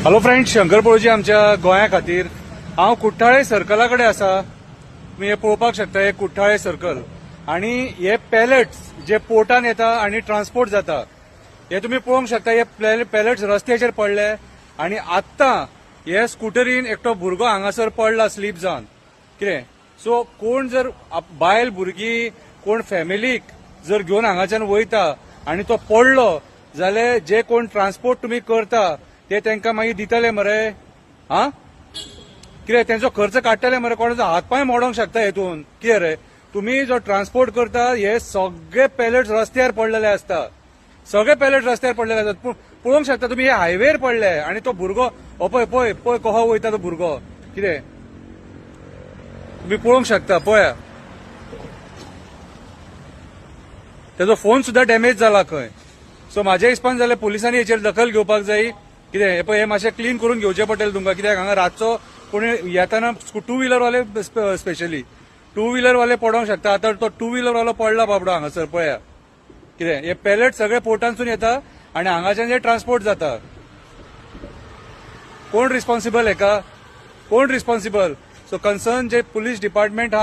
Hello friend, Shankar Polji आमच्या गोंया खातीर. हांव कुठ्ठाळे सर्कला कडेन आसा. तुमी हे पळोवपाक शकता, हे कुठ्ठाळे सर्कल आणि हे पॅलेट्स जे पोर्टान येता आणि ट्रान्सपोर्ट जाता, हे तुमी पळोवंक शकता. हे पॅलेट्स रस्त्याचेर पडले आणि आत्तां हे स्कुटरीन एकटो भुरगो हांगासर पडला स्लीप जावन. कितें सो कोण जर बायल भुरगीं कोण फॅमिलीक जर घेवन हांगाच्यान वयता आणि तो पडलो जाल्यार जे कोण ट्रान्सपोर्ट तुमी करता ते तांकां मागीर दितले मरे? हा, कितें तेंचो खर्च काडटले मरे? कोणाचो हात पांय मोडोंक शकता हेतून. कितें रे, तुमी जो ट्रान्सपोर्ट करता हे सगळे पॅलेट्स रस्त्यार पडलेले आसता. सगळे पॅलेट्स रस्त्यार पडलेले आसतात. पूण पळोवंक शकता तुमी, हे हायवेर पडले आणि तो भुरगो हो पळय पळय पळय कसो वयता तो भुरगो. कितें तुमी पळोवंक शकता, पळया तेजो फोन सुद्दां डॅमेज जाला खंय. सो म्हाज्या हिसपान जाल्यार पुलिसांनी हेचेर दखल घेवपाक जाय. कितें हे पळय, हे मातशें क्लीन करून घेवचें पडटलें तुमकां. कित्याक हांगा रातचो कोणी येताना टू व्हिलरवाले, स्पेशली टू व्हिलरवाले पडोंक शकता. आतां तो टू व्हिलरवालो पडला बाबडो हांगासर, पळया. कितें हे पॅलेट सगळे पोर्टांसून येता आणि हांगाच्यान जे ट्रान्सपोर्ट जाता. कोण रिस्पॉन्सिबल हेका? कोण रिस्पॉन्सिबल? सो कन्सर्न जे पुलीस डिपार्टमेंट आहा.